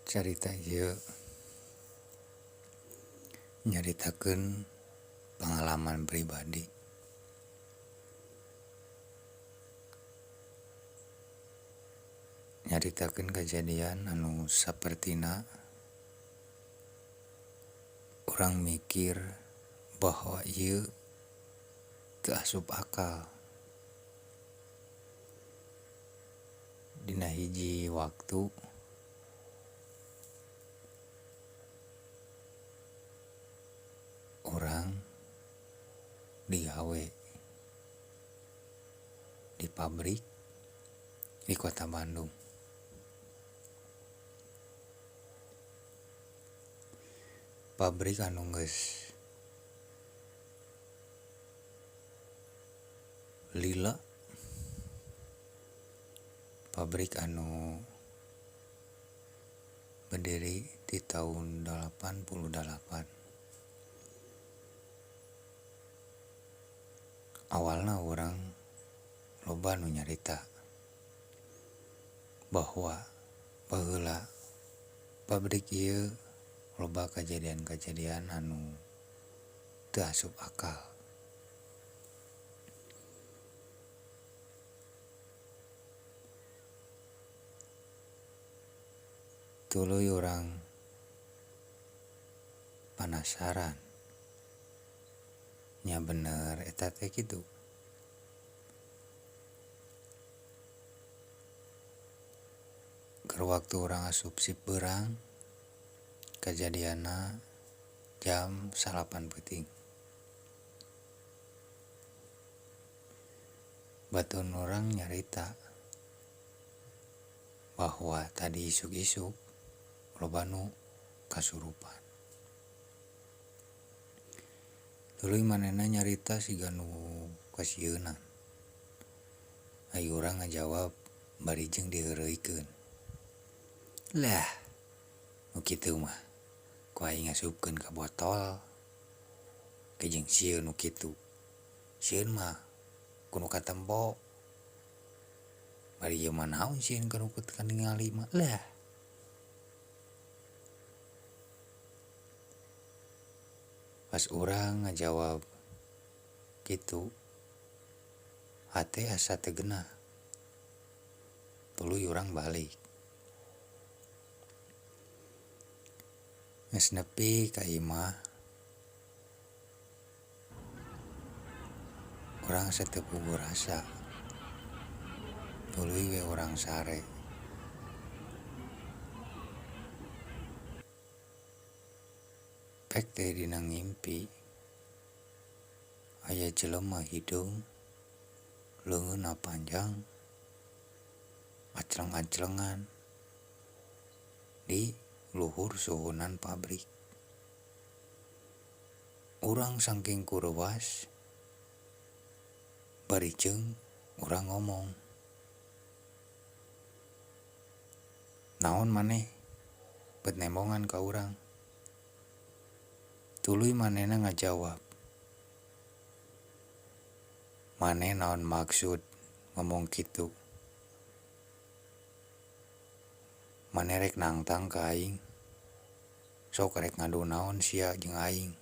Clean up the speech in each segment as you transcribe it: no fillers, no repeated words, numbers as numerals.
Carita ieu nyaritakeun pangalaman pribadi. Nyaritakeun kajadian anu sapertina urang mikir bahwa ieu teu asup akal. Dina hiji waktu urang digawe di pabrik di kota Bandung. Pabrik anu geus lila, pabrik anu berdiri di tahun 88. Awalna urang loba nu nyarita bahwa baheula pabrik ieu loba kajadian-kajadian anu teu asup akal. Tuluy urang panasaran, nya bener eta teh kitu. Keur waktu urang asup sip beurang, kajadianna jam 9 peuting. Batur urang nyarita bahwa tadi isuk-isuk loba nu kasurupan. Tuluy manehna nyarita siga nu kasieunan. Ai urang ngajawab bari jeung diheureuykeun. Lah, nu kitu mah ku aing ngasupkeun ka botol. Ke jeung sieun nu kitu. Sieun mah ku nu katempo. Bari ieu mah naon sieun ka nu katingali mah. Lah. Pas urang ngajawab kitu, hate asa teu genah. Tuluy urang balik. Geus nepi ka imah, urang asa teu puguh rasa. Tuluy we urang sare. Pek teh dina ngimpi aya jelema hideung, leungeunna panjang, acleng-aclengan di luhur suhunan pabrik. Urang saking kureuwas bari jeung urang ngomong, naon maneh bet nembongan ka urang. Tuluy manehna ngajawab, maneh naon maksud ngomong kitu? Maneh rek nangtang ka aing? Sok rek ngadu naon sia jeung aing?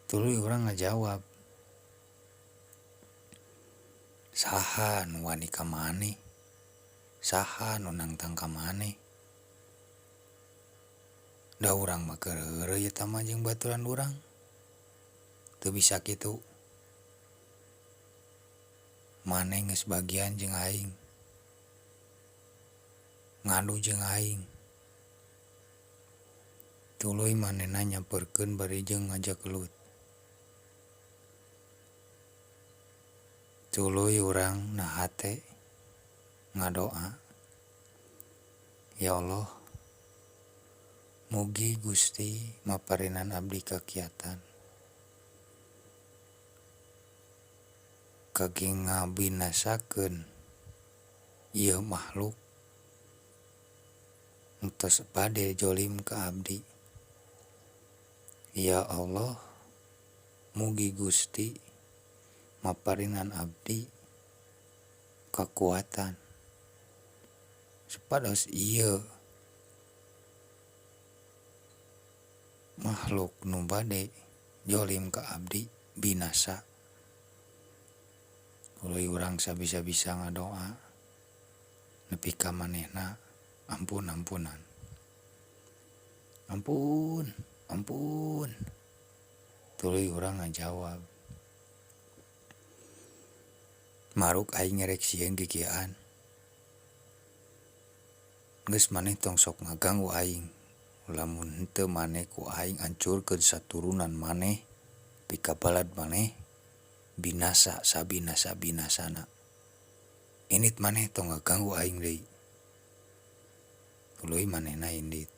Tuluy urang ngajawab, saha nu wani ka maneh? Saha nu nangtang ka maneh? Da urang mah keur heureuy eta mah jeung baturan urang. Teu bisa kitu. Maneh geus bagian jeung aing. Ngadu jeung aing. Tuluy manehna nyamperkeun bari jeung ngajak gelut. Tuluy urang na hate ngadoa, ya Allah, mugi Gusti maparinan abdi kakiatan kage ngabinasakeun ieu makhluk nu tos bade jolim ka abdi. Ya Allah, mugi Gusti maparinan abdi kakuatan supados ieu Makhluk nu bade jolim ka abdi binasa. Tuluy urang sabisa-bisa ngadoa nepi ka manehna ampun-ampunan. Ampun, ampun. Tuluy urang ngajawab. Maruk aing ngerek sieun kikieuan. Geus maneh tong sok ngaganggu aing. Lamun henteu maneh ku aing hancurkeun saturunan maneh pikabalad maneh binasa sabinasa-binasana. Indit maneh tong ngaganggu aing deui. Tuluy manehna indit.